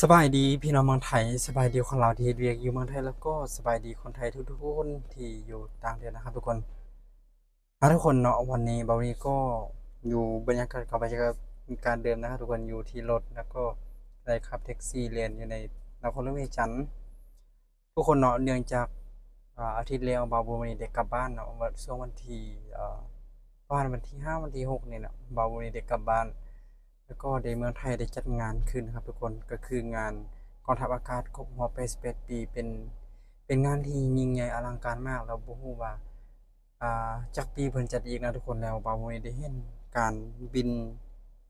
ສະບາຍດີພີ່ນ້ອງເມືອງໄທ, ສະບາຍດີຄົນລາວທີ່ເຮັດວຽກຢູ່ເມືອງໄທ ແລ້ວກໍສະບາຍດີຄົນໄທທຸກໆຄົນທີ່ຢູ່ຕ່າງແດນນະຄັບທຸກຄົນ. ອ່າ ທຸກຄົນເນາະ, ວັນນີ້ບ່າວນີ້ກໍຢູ່ບັນຍາກາດກັບບັນຍາກາດເດີມນະຄັບທຸກຄົນ, ຢູ່ທີ່ລົດ ແລ້ວກໍໄດ້ຂັບແທັກຊີແລ່ນຢູ່ໃນນະຄອນຫຼວງວຽງຈັນ. ທຸກຄົນເນາະ, ເນື່ອງຈາກ ອາ ອາທິດແລ້ວ ບ່າວບຸນມະນີໄດ້ກັບບ້ານເນາະ, ວ່າຊ່ວງວັນທີ ອາ ປະມານວັນທີຫ້າ ວັນທີຫົກນີ້ແຫຼະ ບ່າວບຸນມະນີໄດ້ກັບບ້ານ ແລ້ວກໍໄດ້ເມືອງໄທໄດ້ຈັດງານຂຶ້ນນະຄັບທຸກຄົນ, ກໍຄືງານກອງທັບອາກາດຄົບຮອບແປດສິບແປດປີ. ເປັນ ເປັນງານທີ່ຍິ່ງໃຫຍ່ອະລັງການມາກ ແລ້ວບໍ່ຮູ້ວ່າ ອາ ຈັກປີເພິ່ນຈັດອີກນະທຸກຄົນ. ແລ້ວບ່າວບຸນມະນີໄດ້ເຫັນການບິນ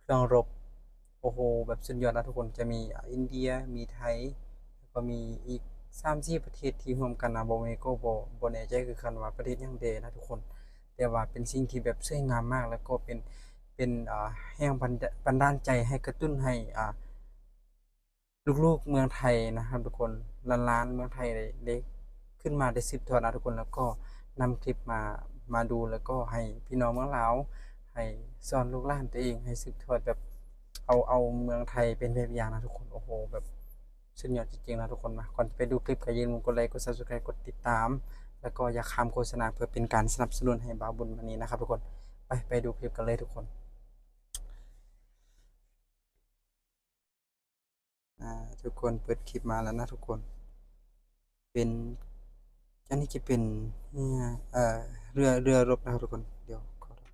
ເຄື່ອງລົບ ໂອ້ໂຫ ແບບສຸດຍອດນະທຸກຄົນ. ຈະມີ ອາ ອິນເດຍ ມີໄທ ແລ້ວກໍມີອີກສາມສີ່ປະເທດທີ່ຮ່ວມກັນນະ. ບ່າວບຸນມະນີກໍບໍ່ ບໍ່ແນ່ໃຈຄືກັນວ່າປະເທດຫຍັງແດ່ນະທຸກຄົນ, ແຕ່ວ່າເປັນສິ່ງທີ່ແບບສວຍງາມມາກ ແລ້ວກໍເປັນ ເປັນ ອາ ແຮງບັນ ບັນດານໃຈໃຫ້ກະຕຸ້ນໃຫ້ ອາ ລູກໆເມືອງໄທນະຄັບທຸກຄົນ, ຫຼານໆເມືອງໄທໄດ້ ໄດ້ຂຶ້ນມາໄດ້ສືບທອດນະທຸກຄົນ. ແລ້ວກໍນຳຄລິບມາ ມາດູ ແລ້ວກໍໃຫ້ພີ່ນ້ອງເມືອງລາວ ໃຫ້ສອນລູກຫຼານຕົວເອງ ໃຫ້ສືບທອດແບບ ເອົາ ເອົາເມືອງໄທເປັນແບບຢ່າງນະທຸກຄົນ. ໂອ້ໂຫ ແບບສຸດຍອດຈິງໆນະທຸກຄົນນະ. ກ່ອນຈະໄປດູຄລິບ ກໍຢ່າລືມກົດໄລ ກົດ Subscribe ກົດຕິດຕາມ ແລ້ວກໍຢ່າຂ້າມໂຄສະນາ ເພື່ອເປັນການສະໜັບສະໜູນໃຫ້ບ່າວບຸນມະນີນະຄັບທຸກຄົນ. ໄປ ໄປດູຄລິບກັນເລີຍທຸກຄົນ. ອ່າ ທຸກຄົນເປີດຄລິບມາແລ້ວນະທຸກຄົນ. ເປັນ ອັນນີ້ຈະເປັນເຮືອ ເອີ ເຮືອ ເຮືອລົບນະທຸກຄົນ. ດຽວຂໍໂທດ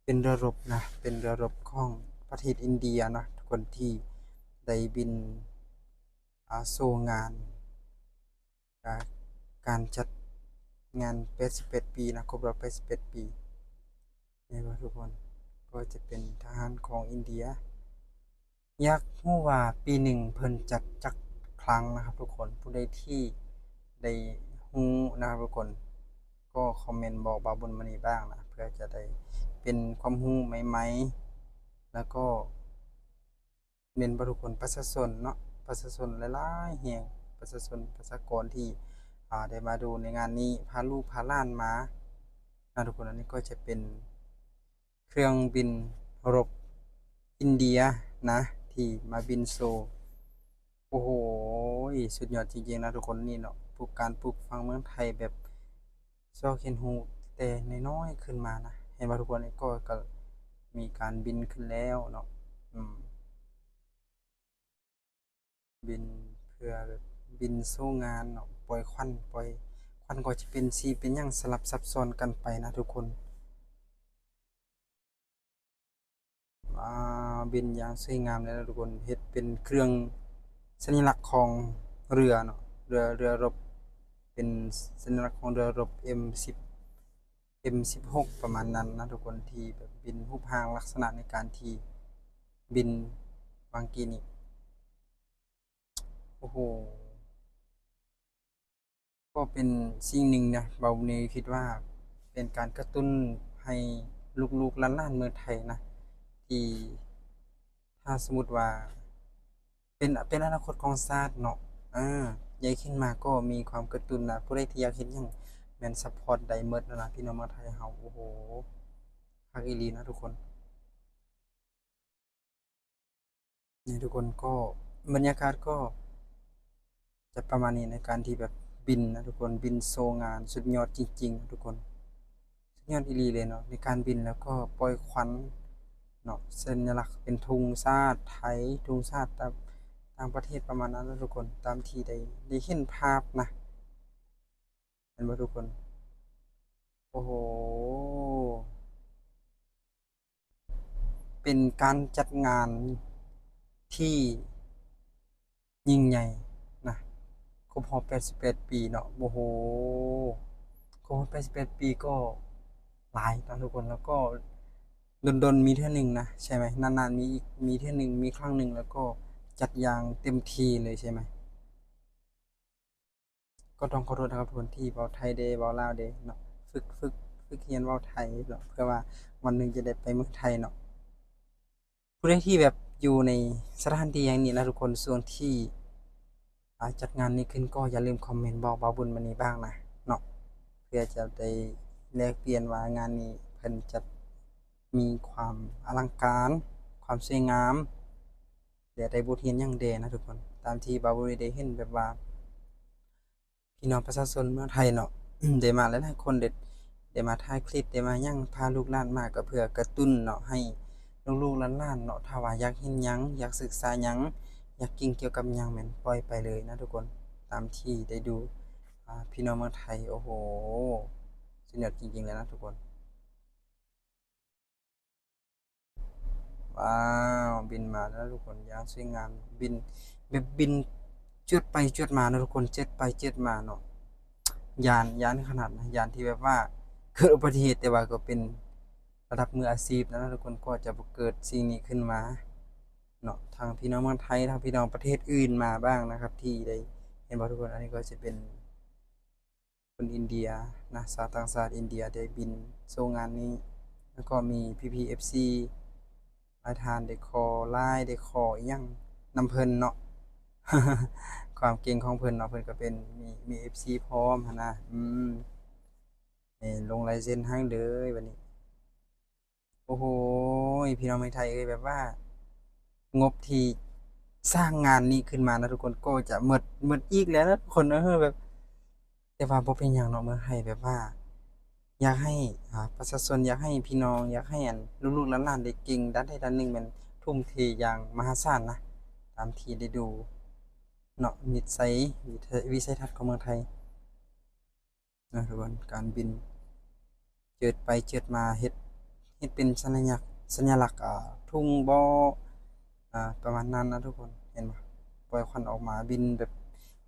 ເປັນເຮືອລົບນະ, ເປັນເຮືອລົບຂອງປະເທດອິນເດຍເນາະທຸກຄົນ ທີ່ໄດ້ບິນ ອາ ໂຊງານ ການຈັດງານແປດສິບແປດປີນະ, ຄົບຮອບແປດສິບແປດປີ. ແມ່ນບໍ່ທຸກຄົນ? ກໍຈະເປັນທະຫານຂອງອິນເດຍ. ຢາກຮູ້ວ່າປີໜຶ່ງເພິ່ນຈັດຈັກຄັ້ງນະຄັບທຸກຄົນ. ຜູ້ໃດທີ່ໄດ້ຮູ້ນະຄັບທຸກຄົນ ກໍຄອມເມັນບອກບ່າວບຸນມະນີບ້າງນະ, ເພື່ອຈະໄດ້ເປັນຄວາມຮູ້ໃໝ່ໆ. ແລ້ວກໍ ແມ່ນບໍ່ທຸກຄົນ? ປະຊາຊົນເນາະ, ປະຊາຊົນຫຼາຍໆແຫ່ງ, ປະຊາຊົນ ປະຊາກອນທີ່ ອາ ໄດ້ມາດູໃນງານນີ້ ພາລູກພາຫຼານມານະທຸກຄົນ. ອັນນີ້ກໍຈະເປັນເຄື່ອງບິນລົບອິນເດຍນະ ທີ່ມາບິນໂຊ. ໂອ້ໂຫ ສຸດຍອດຈິງໆນະທຸກຄົນ. ນີ້ເນາະ ປູກ ການປູກຝັງເມືອງໄທແບບ ຊອກຮຽນຮູ້ແຕ່ນ້ອຍໆຂຶ້ນມານະ. ເຫັນບໍ່ທຸກຄົນ? ນີ້ກໍ ກໍມີການບິນຂຶ້ນແລ້ວເນາະ. ອືມ ບິນເພື່ອແບບບິນໂຊງານເນາະ, ປ່ອຍຄວັນ ປ່ອຍຄວັນກໍຈະເປັນສີເປັນຫຍັງສະຫຼັບສັບຊ້ອນກັນໄປນະທຸກຄົນ. ອ່າ ບິນຢ່າງສວຍງາມເລີຍນະທຸກຄົນ, ເຮັດເປັນເຄື່ອງສັນຍາລັກຂອງເຮືອເນາະ, ເຮືອ ເຮືອລົບ ເປັນສັນຍາລັກຂອງເຮືອລົບເອັມສິບ ເອັມສິບຫົກ ປະມານນັ້ນນະທຸກຄົນ, ທີ່ແບບບິນຮູບຮ່າງລັກສະນະໃນການທີ່ບິນຫວ່າງກີ້ນີ້. ໂອ້ໂຫ ກໍເປັນສິ່ງໜຶ່ງນະ, ບ່າວບຸນມະນີຄິດວ່າເປັນການກະຕຸ້ນໃຫ້ລູກໆຫຼານໆເມືອງໄທນະ, ທີ່ຖ້າສົມມຸດວ່າເປັນ ເປັນອະນາຄົດຂອງຊາດເນາະ, ເອີ ໃຫຍ່ຂຶ້ນມາກໍມີຄວາມກະຕຸ້ນນະ, ຜູ້ໃດທີ່ຢາກເຮັດຫຍັງແມ່ນຊັບພອດໄດ້ໝົດນະ ພີ່ນ້ອງເມືອງໄທເຮົາ. ໂອ້ໂຫ ຄັກອີ່ຫຼີນະທຸກຄົນ. ນີ້ທຸກຄົນ, ກໍບັນຍາກາດກໍຈະປະມານນີ້ ໃນການທີ່ແບບບິນນະທຸກຄົນ, ບິນໂຊງານ ສຸດຍອດຈິງໆນະທຸກຄົນ, ສຸດຍອດອີ່ຫຼີເລີຍເນາະ ໃນການບິນ. ແລ້ວກໍປ່ອຍຄວັນເນາະ, ສັນຍາລັກເປັນທຸງຊາດໄທ ທຸງຊາດຕ່າງ ຕ່າງປະເທດປະມານນັ້ນນະທຸກຄົນ, ຕາມທີ່ໄດ້ ໄດ້ເຫັນພາບນະ. ເຫັນບໍ່ທຸກຄົນ? ໂອ້ໂຫ ເປັນການຈັດງານທີ່ຍິ່ງໃຫຍ່ນະ, ຄົບຮອບແປດສິບແປດປີເນາະ. ໂອ້ໂຫ ຄົບຮອບແປດສິບແປດປີກໍຫຼາຍນະທຸກຄົນ, ແລ້ວກໍດົນໆມີເທື່ອໜຶ່ງນະ ໃຊ່ໄໝ? ນານໆມີອີກ ມີເທື່ອໜຶ່ງ ມີຄັ້ງໜຶ່ງ ແລ້ວກໍຈັດຢ່າງເຕັມທີ່ເລີຍ ໃຊ່ໄໝ? ກໍຕ້ອງຂໍໂທດນະຄັບທຸກຄົນ ທີ່ເວົ້າໄທເດ ເວົ້າລາວເດເນາະ, ຝຶກ ຝຶກ ຝຶກຮຽນເວົ້າໄທເນາະ ເພື່ອວ່າວັນໜຶ່ງຈະໄດ້ໄປເມືອງໄທເນາະ. ຜູ້ໃດທີ່ແບບຢູ່ໃນສະຖານທີ່ແຫ່ງນີ້ນະທຸກຄົນ, ຊ່ວງທີ່ ອາ ຈັດງານນີ້ຂຶ້ນ ກໍຢ່າລືມຄອມເມັນບອກບ່າວບຸນມະນີບ້າງນະເນາະ, ເພື່ອຈະໄດ້ແລກປ່ຽນວ່າງານນີ້ເພິ່ນຈັດມີຄວາມອະລັງການ ຄວາມສວຍງາມ ແລະ ໄດ້ບົດຮຽນຫຍັງແດ່ນະທຸກຄົນ. ຕາມທີ່ບ່າວບຸນໄດ້ເຫັນ ແບບວ່າ ພີ່ນ້ອງປະຊາຊົນເມືອງໄທເນາະ ໄດ້ມາຫຼາຍໆຄົນ ໄດ້ ໄດ້ມາຖ່າຍຄລິບ ໄດ້ມາຫຍັງ ພາລູກຫຼານມາ ກໍເພື່ອກະຕຸ້ນເນາະ ໃຫ້ລູກໆຫຼານໆເນາະ ຖ້າວ່າຢາກເຫັນຫຍັງ ຢາກສຶກສາຫຍັງ ຢາກເກັ່ງກ່ຽວກັບຫຍັງ ແມ່ນປ່ອຍໄປເລີຍນະທຸກຄົນ. ຕາມທີ່ໄດ້ດູ ອ່າ ພີ່ນ້ອງເມືອງໄທ ໂອ້ໂຫ ສຸດຍອດຈິງໆເລີຍນະທຸກຄົນ. ວ້າວ ບິນມາແລ້ວທຸກຄົນ ຢ່າງສວຍງາມ ບິນ ແບບບິນຈວດໄປຈວດມາເນາະທຸກຄົນ ເຈີດໄປເຈີດມາເນາະ. ຢ້ານ ຢ້ານຂະໜາດນະ ຢ້ານທີ່ແບບວ່າເກີດອຸບັດຕິເຫດ ແຕ່ວ່າກໍເປັນລະດັບມືອາຊີບນະທຸກຄົນ ກໍຈະບໍ່ເກີດສິ່ງນີ້ຂຶ້ນມາເນາະ. ທັງພີ່ນ້ອງເມືອງໄທ ທັງພີ່ນ້ອງປະເທດອື່ນມາບ້າງນະຄັບ ທີ່ໄດ້ ເຫັນບໍ່ທຸກຄົນ ອັນນີ້ກໍຈະເປັນ ຄົນອິນເດຍນະ ຊາວຕ່າງຊາດອິນເດຍໄດ້ບິນໂຊງານນີ້ ແລ້ວກໍມີພີ່ໆເອັຟຊີຫຼາຍທ່ານໄດ້ຂໍໄລນ໌ ໄດ້ຂໍອີ່ຫຍັງນຳເພິ່ນເນາະ. ຄວາມເກັ່ງຂອງເພິ່ນເນາະ ເພິ່ນກໍເປັນ ມີ ມີເອັຟຊີພ້ອມຫັ້ນນະ ອືມ ນີ້ລົງລາຍເຊັນໃຫ້ເລີຍບັດນີ້. ໂອ້ໂຫ ພີ່ນ້ອງເມືອງໄທເອີຍ ແບບວ່າງົບທີ່ສ້າງງານນີ້ຂຶ້ນມານະທຸກຄົນ ກໍຈະໝົດ ໝົດອີກແລ້ວນະທຸກຄົນເອີຍ ແບບ ແຕ່ວ່າບໍ່ເປັນຫຍັງເນາະ ເມືອງໄທ ແບບວ່າຢາກໃຫ້ ອ່າ ປະຊາຊົນ ຢາກໃຫ້ພີ່ນ້ອງ ຢາກໃຫ້ອັນລູກໆຫຼານໆໄດ້ເກັ່ງ ດ້ານໃດດ້ານໜຶ່ງ ແມ່ນທຸ່ມເທຢ່າງມະຫາສານນະ ຕາມທີ່ໄດ້ດູເນາະ ນິໄສ ວິໄສທັດຂອງເມືອງໄທ. ນະທຸກຄົນ ການບິນເຈີດໄປເຈີດມາ ເຮັດ ເຮັດເປັນສັນຍາ ສັນຍາລັກ ອ່າ ທຸງບໍ່ ອ່າ ປະມານນັ້ນນະທຸກຄົນ ເຫັນບໍ່? ປ່ອຍຄວັນອອກມາ ບິນແບບ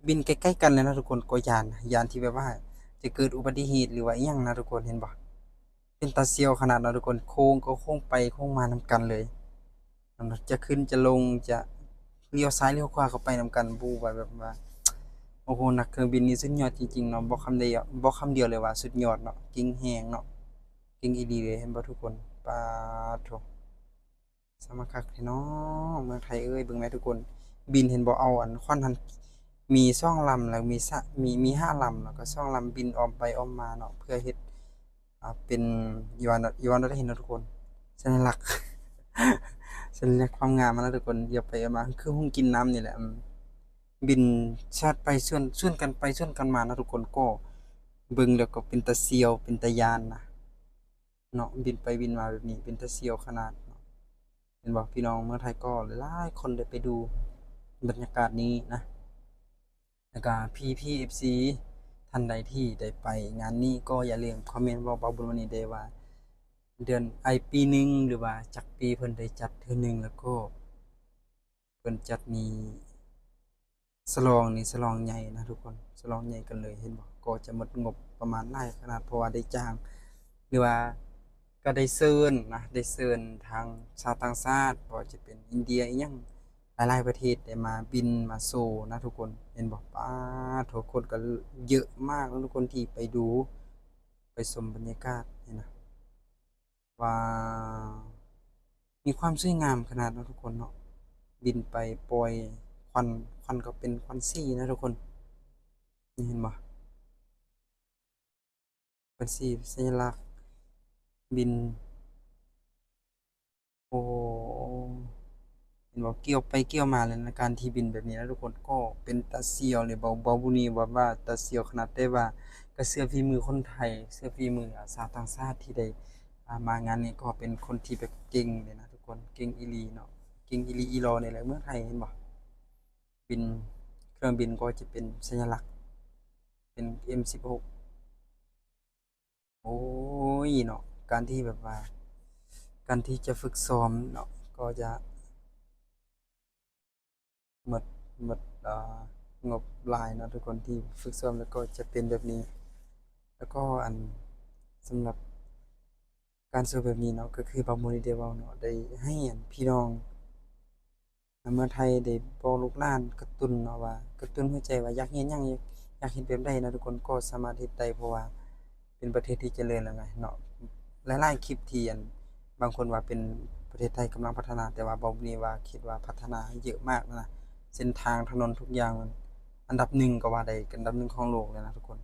ບິນໃກ້ໆກັນເລີຍນະທຸກຄົນ ກໍຢ້ານ ຢ້ານທີ່ແບບວ່າຈະເກີດອຸບັດຕິເຫດ ຫຼືວ່າອີ່ຫຍັງນະທຸກຄົນ ເຫັນບໍ່? ເປັນຕາສ່ຽວຂະໜາດເນາະທຸກຄົນ ໂຄ້ງກໍໂຄ້ງໄປໂຄ້ງມານຳກັນເລີຍ ຈະຂຶ້ນຈະລົງ ຈະລ້ຽວຊ້າຍລ້ຽວຂວາກໍໄປນຳກັນ ບໍ່ວ່າແບບວ່າ ໂອ້ໂຫ ນັກເຄື່ອງບິນນີ້ສຸດຍອດຈິງໆເນາະ ບອກຄຳດຽວ ບອກຄຳດຽວເລີຍວ່າສຸດຍອດເນາະ ເກັ່ງແຮງເນາະ ເກັ່ງອີ່ຫຼີເລີຍ ເຫັນບໍ່ທຸກຄົນ ປາດໂທ້ ສະມາຄັກແທ້ເນາະ ເມືອງໄທເອີຍ ເບິ່ງແມ້ທຸກຄົນ ບິນເຫັນບໍ່ ເອົາອັນ ຄວັນຫັ້ນ ມີສອງລຳ ແລ້ວມີສະ ມີ ມີຫ້າລຳ ແລ້ວກໍສອງລຳບິນອ້ອມໄປອ້ອມມາເນາະ ເພື່ອເຮັດ ອ່າ ເປັນ ອີວານ ອີວານໄດ້ເຫັນເນາະທຸກຄົນ ສັນຍາລັກ ສັນຍາລັກຄວາມງາມຫັ້ນນະທຸກຄົນ ອຽບໄປອຽບມາ ຄືຮຸ່ງກິນນ້ຳນີ້ແຫຼະ ອືມ ບິນສວນໄປສວນ ສວນກັນໄປສວນກັນມານະທຸກຄົນ ກໍເບິ່ງແລ້ວກໍເປັນຕາສ່ຽວ ເປັນຕາຢ້ານນະ ເນາະ ບິນໄປບິນມາແບບນີ້ ເປັນຕາສ່ຽວຂະໜາດເນາະ ເຫັນບໍ່? ພີ່ນ້ອງເມືອງໄທກໍຫຼາຍໆຄົນໄດ້ໄປດູບັນຍາກາດນີ້ນະ ແລ້ວກະພີ່ໆເອັຟຊີທ່ານໃດທີ່ໄດ້ໄປງານນີ້ ກໍຢ່າລືມຄອມເມັນບອກບ່າວບຸນວັນນີ້ເດີ້ວ່າ ເດືອນ ໄອ້ ປີໜຶ່ງ ຫຼືວ່າຈັກປີເພິ່ນໄດ້ຈັດເທື່ອໜຶ່ງ ແລ້ວກໍເພິ່ນຈັດນີ້ ສະຫຼອງນີ້ ສະຫຼອງໃຫຍ່ນະທຸກຄົນ ສະຫຼອງໃຫຍ່ກັນເລີຍ ເຫັນບໍ່? ກໍຈະໝົດງົບປະມານຫຼາຍຂະໜາດ ເພາະວ່າໄດ້ຈ້າງ ຫຼືວ່າກໍໄດ້ເຊີນນະ ໄດ້ເຊີນທາງຊາວຕ່າງຊາດ ບໍ່ວ່າຈະເປັນອິນເດຍ ອີ່ຫຍັງ ຫຼາຍໆປະເທດໄດ້ມາບິນມາໂຊນະທຸກຄົນ ເຫັນບໍ່? ປາດໂທ້ ຄົນກໍເຍີະມາກນະທຸກຄົນທີ່ໄປດູ ໄປຊົມບັນຍາກາດນີ້ນະ ວ້າວ ມີຄວາມສວຍງາມຂະໜາດເນາະທຸກຄົນເນາະ ບິນໄປປ່ອຍຄວັນ ຄວັນກໍເປັນຄວັນສີນະທຸກຄົນ ນີ້ເຫັນບໍ່? ເປັນສີສັນຍາລັກບິນ ໂອ້ ເຫັນບໍ່? ກ່ຽວໄປກ່ຽວມາເລີຍນະ ການທີ່ບິນແບບນີ້ນະທຸກຄົນ ກໍເປັນຕາສ່ຽວເລີຍ ເວົ້າ ເວົ້າບໍ່ນີ້ວ່າ ວ່າຕາສ່ຽວຂະໜາດ ແຕ່ວ່າກໍເຊື່ອຝີມືຄົນໄທ ເຊື່ອຝີມື ອາ ຊາວຕ່າງຊາດທີ່ໄດ້ ອາ ມາງານນີ້ ກໍເປັນຄົນທີ່ແບບເກັ່ງເລີຍນະທຸກຄົນ ເກັ່ງອີ່ຫຼີເນາະ ເກັ່ງອີ່ຫຼີອີ່ຫຼໍ່ນີ້ແຫຼະ ເມືອງໄທ ເຫັນບໍ່? ບິນ ເຄື່ອງບິນກໍຈະເປັນສັນຍາລັກ ເປັນເອັມສິບຫົກ ໂອ້ຍເນາະ ການທີ່ແບບວ່າ ການທີ່ຈະຝຶກຊ້ອມເນາະ ກໍຈະໝົດ ໝົດ ອ່າ ງົບຫຼາຍເນາະທຸກຄົນ ທີ່ຝຶກຊ້ອມ ແລ້ວກໍຈະເປັນແບບນີ້ ແລ້ວກໍ ອັນ ສຳລັບການໂຊແບບນີ້ເນາະ ກໍຄືບ່າວບຸນໄດ້ເວົ້າເນາະ ໄດ້ໃຫ້ ອັນ ພີ່ນ້ອງ ເມືອງໄທໄດ້ບອກລູກຫຼານກະຕຸ້ນເນາະວ່າ ກະຕຸ້ນຫົວໃຈວ່າຢາກເຮັດຫຍັງ ຢາກເຮັດແບບໃດນະທຸກຄົນ ກໍສາມາດເຮັດໄດ້ ເພາະວ່າເປັນປະເທດທີ່ຈະເລີນແລ້ວໄງເນາະ ຫຼາຍໆຄລິບທີ່ ອັນ ບາງຄົນວ່າເປັນປະເທດໄທກຳລັງພັດທະນາ ແຕ່ວ່າບ່າວບຸນນີ້ວ່າຄິດວ່າພັດທະນາໃຫ້ເຍອະມາກນະ ເສັ້ນທາງຖະໜົນທຸກຢ່າງ ອັນດັບໜຶ່ງກໍວ່າໄດ້ ອັນດັບໜຶ່ງຂອງໂລກເລີຍນະທຸກຄົນ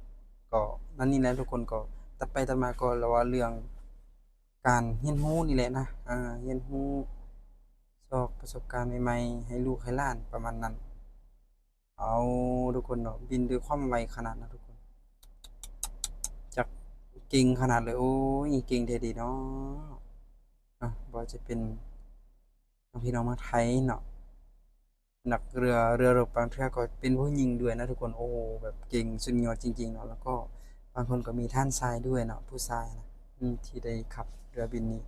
ກໍນັ້ນນີ້ແຫຼະທຸກຄົນ ກໍຕັດໄປຕັດມາກໍລະວ່າເລື່ອງ ການຮຽນຮູ້ນີ້ແຫຼະນະ ເອີ ຮຽນຮູ້ຊອກປະສົບການໃໝ່ໆ ໃຫ້ລູກໃຫ້ຫຼານປະມານນັ້ນ ເອົາ ທຸກຄົນເນາະ ບິນດ້ວຍຄວາມໄວຂະໜາດນະທຸກຄົນ ຈັກເກັ່ງຂະໜາດເລີຍ. ໂອ້ຍ ເກັ່ງແທ້ເດເນາະ ເນາະ ບໍ່ວ່າຈະເປັນພີ່ນ້ອງເມືອງໄທເນາະ ນັກເຮືອ ເຮືອລົບບາງເທື່ອກໍເປັນຜູ້ຍິງດ້ວຍນະທຸກຄົນ. ໂອ້ ແບບເກັ່ງສຸດຍອດຈິງໆເນາະ ແລ້ວກໍບາງຄົນກໍມີທ່ານຊາຍດ້ວຍເນາະ ຜູ້ຊາຍນະ ອືມ ທີ່ໄດ້ຂັບເຮືອບິນນີ້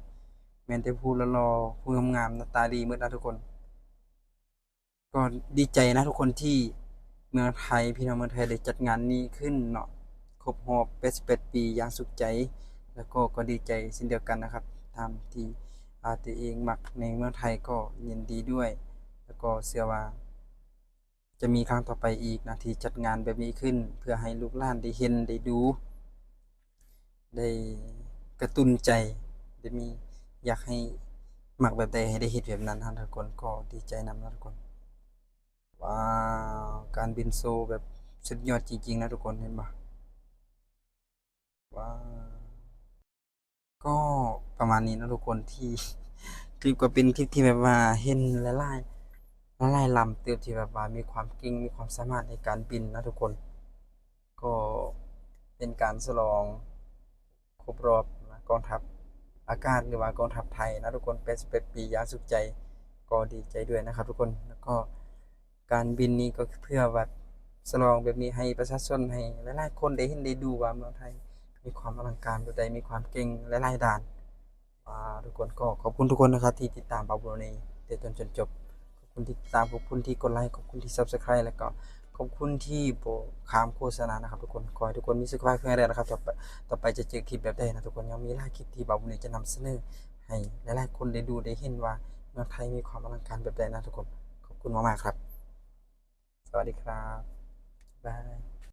ແມ່ນແຕ່ຜູ້ຫຼໍ່ໆ ຜູ້ງາມໆ ໜ້າຕາດີໝົດນະທຸກຄົນ. ກໍດີໃຈນະທຸກຄົນທີ່ເມືອງໄທ ພີ່ນ້ອງເມືອງໄທໄດ້ຈັດງານນີ້ຂຶ້ນເນາະ ຄົບຮອບແປດສິບແປດປີຢ່າງສຸກໃຈ ແລ້ວກໍ ກໍດີໃຈເຊັ່ນດຽວກັນນະຄັບ ຕາມທີ່ ອາ ຕົວເອງມັກໃນເມືອງໄທກໍຍິນດີດ້ວຍ ແລ້ວກໍເຊື່ອວ່າຈະມີຄັ້ງຕໍ່ໄປອີກນະ ທີ່ຈັດງານແບບນີ້ຂຶ້ນ ເພື່ອໃຫ້ລູກຫຼານໄດ້ເຫັນໄດ້ດູ ໄດ້ກະຕຸ້ນໃຈ ໄດ້ມີ ຢາກໃຫ້ມັກແບບໃດໃຫ້ໄດ້ເຮັດແບບນັ້ນນະທຸກຄົນ. ກໍດີໃຈນຳນະທຸກຄົນ. ວ້າວ ການບິນໂຊແບບສຸດຍອດຈິງໆນະທຸກຄົນ ເຫັນບໍ່? ວ້າວ ກໍປະມານນີ້ເນາະທຸກຄົນ ທີ່ ຄລິບກໍເປັນຄລິບທີ່ແບບວ່າເຫັນຫຼາຍໆ ຫຼາຍໆລຳເຕີບ ທີ່ແບບວ່າມີຄວາມເກັ່ງ ມີຄວາມສາມາດໃນການບິນນະທຸກຄົນ. ກໍເປັນການສະຫຼອງຄົບຮອບນະ ກອງທັບອາກາດ ຫຼືວ່າກອງທັບໄທນະທຸກຄົນ ແປດສິບແປດປີຢ່າງສຸກໃຈ ກໍດີໃຈດ້ວຍນະຄັບທຸກຄົນ. ແລ້ວກໍການບິນນີ້ກໍເພື່ອວ່າສະຫຼອງແບບນີ້ໃຫ້ປະຊາຊົນ ໃຫ້ຫຼາຍໆຄົນໄດ້ເຫັນໄດ້ດູວ່າເມືອງໄທມີຄວາມອະລັງການແບບໃດ ມີຄວາມເກັ່ງຫຼາຍໆດ້ານ. ອ່າ ທຸກຄົນ ກໍຂອບຄຸນທຸກຄົນນະຄັບ ທີ່ຕິດຕາມບ່າວບຸນໃນແຕ່ຕົ້ນຈົນຈົບ. ຂອບຄຸນທີ່ຕິດຕາມ ຂອບຄຸນທີ່ກົດໄລ ຂອບຄຸນທີ່ Subscribe ແລ້ວກໍຂອບຄຸນທີ່ບໍ່ຂ້າມໂຄສະນານະຄັບທຸກຄົນ. ຂໍໃຫ້ທຸກຄົນມີສຸຂະພາບແຂງແຮງນະຄັບ ຕໍ່ໄປ ຕໍ່ໄປຈະເຈີຄລິບແບບໃດນະທຸກຄົນ. ຍັງມີຫຼາຍຄລິບທີ່ບ່າວບຸນນີ້ຈະນຳສະເໜີໃຫ້ຫຼາຍໆຄົນໄດ້ດູໄດ້ເຫັນວ່າເມືອງໄທມີຄວາມອະລັງການແບບໃດນະທຸກຄົນ. ຂອບຄຸນມາກໆ ຄັບ. ສະຫວັດດີຄັບ. ບາຍ.